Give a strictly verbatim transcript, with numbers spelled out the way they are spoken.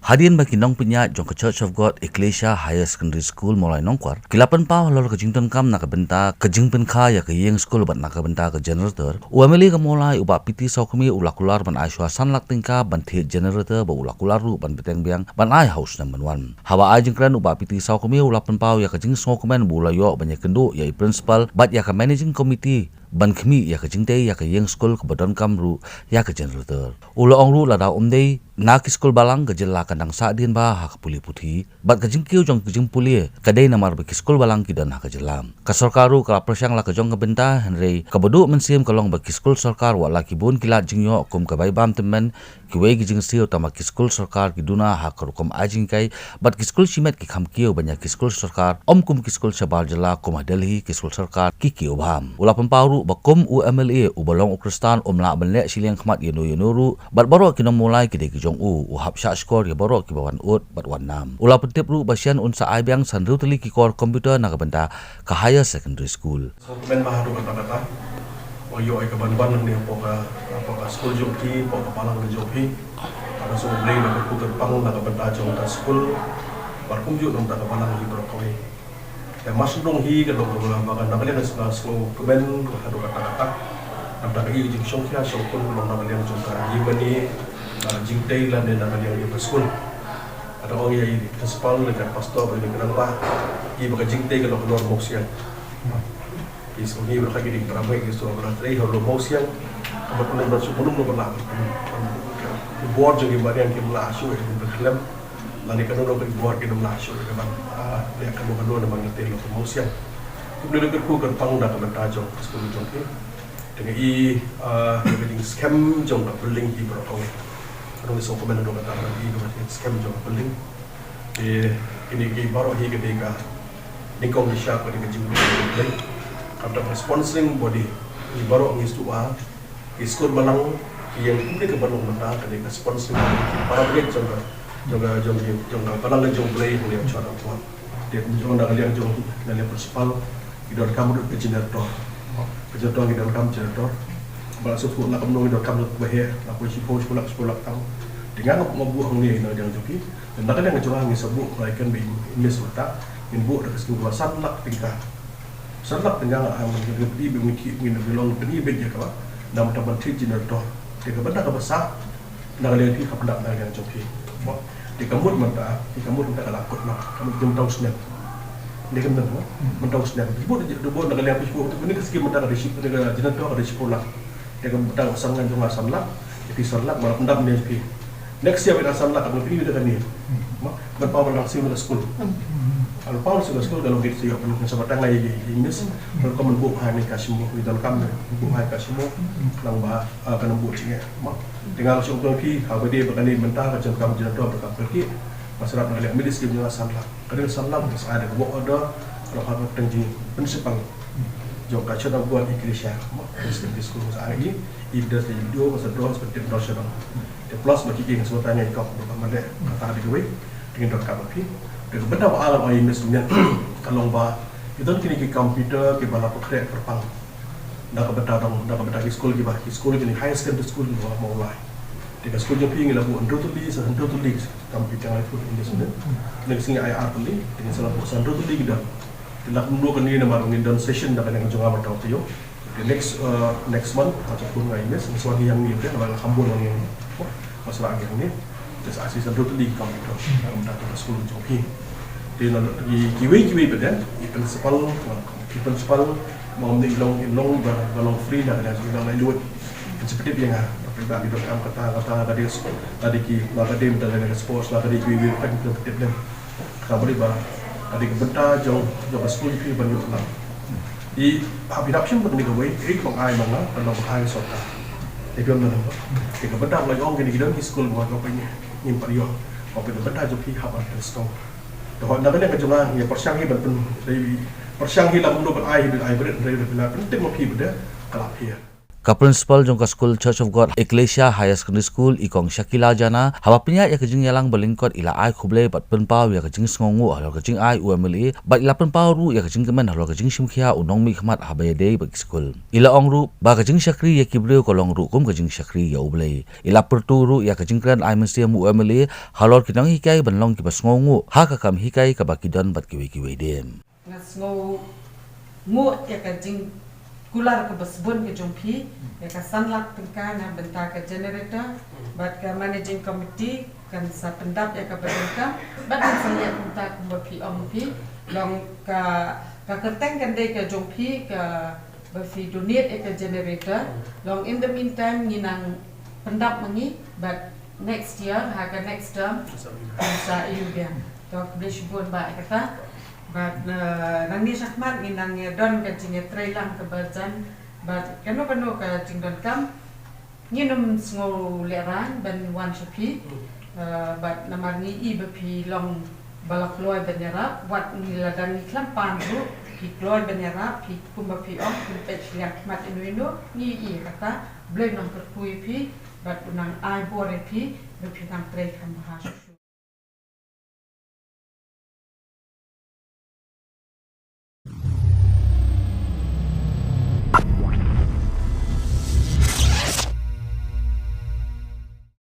Hadien ba ki nongpynïaid jong ka Church of God Ecclesia Higher Secondary School Mawlai Nongkwar ki la pynpaw halor ka jingdonkam na ka bynta ka jingpynkha ïa ka ïing skul bad na ka bynta ka generator, u M L A ka Mawlai u Bah P T Sawkmie u la kular ban ai shuwa san lak tyngka ban thied generator, bad u la kular ruh ban bteng biang ban ai ha u snem ban wan. Haba ai jingkren, u Bah P T Sawkmie u la pynpaw ïa ka jingsngewkmen ba u la ïoh ban ïakynduh ïa i principal bad ïa ka managing committee ban khmih ïa ka jingtei ïa ka ïing skul kaba donkam ruh ïa ka generator. U la ong ruh lada ym dei na ki skul balang, ka jylla kan dang sahdien bha ha ka pule puthi, bad ka jingkiew jong ka jingpule ka dei namar ba ki skul balang ki don ha ka jylla. Ka sorkar ruh ka la pyrshang la ka jong ka bynta, hynrei kaba duh mynsiem ka long ba ki skul sorkar wat la ki bun ki lad jingïoh kum ka bai bam tymmen, kiwei ki jingsiew, tangba ki skul sorkar ki duna ha ka rukom ai jinghikai, bad ki skul shimet ki kham kiew ban ïa ki skul sorkar, ym kum ki skul shabar jylla kum ha Delhi, ki skul sorkar ki kiew bha. U la pynpaw ruh ba kum u M L A uba long u Khristan, um lah ban leh shiliang khmat ïano ïano ruh, bad baroh ki nong Mawlai ki dei ki jong u, u hap shahshkor ïa baroh kiba wan ud bad wan nam. U la pyntip ruh ba shen un sa ai biang san hynriew tylli ki kor computer na ka bynta ka higher secondary school. Sngewkmen bha haduh katta katta. Ba ïoh ïa ka ban wan hangne hapoh ka, hapoh ka skul jong phi, hapoh ka balang ka jong phi. Ka sngewbha ba ka kyrpang na ka bynta jong ka skul. Bad kumjuh na ka bynta ka balang hi baroh kawei. Te mar shu dang hi ka dang ka ba ka na ka liang ka sngewkmen haduh katta katta. Na ka bynta ka ïing jingshongkhia shongkun ka long na ka liang jong ka ïing mane, na ka jingtei lane na ka liang jong ka skul. Ka dang ong ïa i principal, ïa i pastor, ïa i kyrpang ba, i ba ka jingtei ka long halor Mawsiang. Ki sngewbha ba ka jingtei ka long halor Mawsiang. Ka ba pynlong ba shu pynlong ba la. Ki bor jong ki mariang kim lah shuh ïa ka khlem. Lane kano kano ki bor kim lah shuh ïa ka ban, ah, ïa kano kano na ban ka tei halor Mawsiang. Kumne ka kyrkhu kyrpang na ka bynta jong ka skul jong ki. Te nga i, ah, ka jingskhem jong ka building hi baroh kawei. Ka dang sngewkmen haduh katta ka i ka jingskhem jong ka building. Te kine ki baroh hi ka dei ka nyngkong nyngshap ka dei ka jingbuh ka dei. Ka dei ka sponsoring body. Ngi baroh ngi sngewbha. Ki skul balang, ki ïing kumne ka balang mynta ka dei ka sponsoring body. Para bangeit jong ka, jong ka, jong ka, jong ka balang ka jong U Blei hangne ha Church of God. Te kumjuh na ka liang jong, na liang principal, ngi donkam ruh ka generator. Ka generator ngi donkam generator. Ba la shu phew lak kumno ngi donkam ruh ba heh, la poi shiphew, shiphew lak, shiphew lak tam. Te nga nga buh hangne na ka liang jong ki. Na ka liang jong nga ngi sa buh, ba ïa kan ba i miss mynta, ngin buh da ka skim ba san lak tyngka. San lak tyngka nga, ah, ngi pyni ba ngi ki, ngi long pyni ba ïa ka ba. Da mynta ban thied generator. Te ka bynta kaba sah, na ka liang phi, ka bynta na ka liang jong phi. Mo. Te ka mut mynta, te ka mut mynta ka la kut noh, ka mut jong mynta u snem. Te ka mut, mo, mynta u snem. Te ka mut, te ka mut na ka liang phi, ko, te ka skim mynta ka dei ship, te ka generator ka dei shiphew lak. Te ka bynta ka san ngan jong nga san lak, te phi san lak, ma la pyndap ne phi. Next year ba san lak, ka phi da kane. Mo, ban paw ban lang siew na ka skul. Ban paw siew na ka skul, ka long kit siew, ban sa batang ai, ai, ai miss. Ban ko man buh hai ne ka shimo, ngi donkam ne, buh hai ka shimo. Nang ba, ah, ka nang buh jingeh. Mo. Te nga ka shong tong phi, ha ba dei ba kane mynta ka jingkam jingdon ba ka pyrkhi. Ba syrap na ka liang miss ki jong nga san lak. Ka dei san lak, ba sa ai da ka work order, ka long ha ka teng jingpynshepang. Jong ka Church of God Ecclesia, mo, Christian School, sa ai i, i bdes i video, ka sa draw, sa tip draw sha dong. Te plus ba ki king, sa ta ngai kop, ba ka mane, ka ta di kawei, te ngin donkam ba phi. Te ka bynta ba alam ai miss ngan, ka long ba, i don kine ki computer, ki ba la pynkhreh kyrpang. Da ka bynta dong, da ka bynta ki skul ki ba, ki skul kine high secondary school ki ba Mawlai. Te ka skul jong phi ngi la buh hynriew tylli, sa hynriew tylli, computer ngai put English ne. Ngi sngi ai ar tylli, te ngi sa la buh sa hynriew tylli ki dang. Te lak mynta kane namar ngin don session da ka liang jong nga mynta taïew. Te next, uh, next month, ha ka bun ngai mes, ngi sa wan ïa ngi te, namar la kham bun wan ïa ngi. Ngi sa wan ïa ngi. Te sa assist hynriew tylli ki computer. Mynta ka skul jong phi. Te na ki, kiwei kiwei pat de, ki principal, ki principal, ma ym dei long, long ba, ba long free da ka liang jong nga, long lai lut. Ki sa pyntip ïa nga, ba ki donkam kata, kata, ka dei, ka dei ki, ba ka dei mynta ka dei sports, ba ka dei kiwei kiwei, ka dei ki pyntip de. Ka bri ba, ka dei ka bynta jong, jong ka skul phi ban ïoh lang. I, hap i dap shim ban kane kawei, i ban ai man la, ban long ban ai sorkar. Te phi ong na nang ba. Te ka bynta ba la ong kine ki don ki skul ba ka phi ngim pat ïoh. Ka phi ka bynta jong phi hap ban pynstop. Te hoi na kane ka jong nga, ngi pyrshang hi ban pyn, dei pyrshang hi la kumno ban ai hi ban ai bret, dei ban pyn, pyntik ma phi ban dei, ka la phi. Ka principal jong ka skul Church of God Ecclesia Higher Secondary School, i Kong Shakila Jana, haba pynïaid ïa ka jingïalang ba lyngkot, i la ai khublei bad pynpaw ïa ka jingsngewnguh halor ka jingai u M L A, bad i la pynpaw ruh ïa ka jingkmen halor ka jingshimkhia u nongmihkhmat haba ïadei bad ki skul. I la ong ruh ba ka jingshakri ïa ki briew ka long ruh kum ka jingshakri ïa U Blei. I la pyrto ruh ïa ka jingkren ai mynsiem u M L A halor ki nonghikai ban long kiba sngewnguh ha ka kam hikai kaba ki don bad kiwei kiwei de. Nga sngewnguh ïa ka jingkular kaba sbun ka jong phi, ïa ka san lak tyngka na bynta ka generator, bad ka managing committee kan sa pyndap ïa kaba donkam, bad kan sa leh kumta kumba phi ong phi, long ka, ka kyrteng kan dei ka jong phi, kaba phi donate ïa ka generator, long in the meantime ngi nang pyndap ma ngi, bad next year, ha ka next term, kan sa ïoh biang. To, khublei shibun bah ïa kata. Bad, eh, nangne shakhmat ngi nang ïa don ka jingïatreilang kaba jan. Bad kano kano ka jingdonkam, ngin ym sngew lehraiñ ban wan sha phi. Eh, bad namar ngi i ba phi long ba la kloi ban ïarap, wat ngi la dang ngi khlem pan ruh, phi kloi ban ïarap, phi kumba phi ong, phi peit shiliang khmat ino ino, ngi i kata, Blei nang kyrkhu ïa phi, bad u nang ai bor ïa phi, ba phi nang trei kham bha.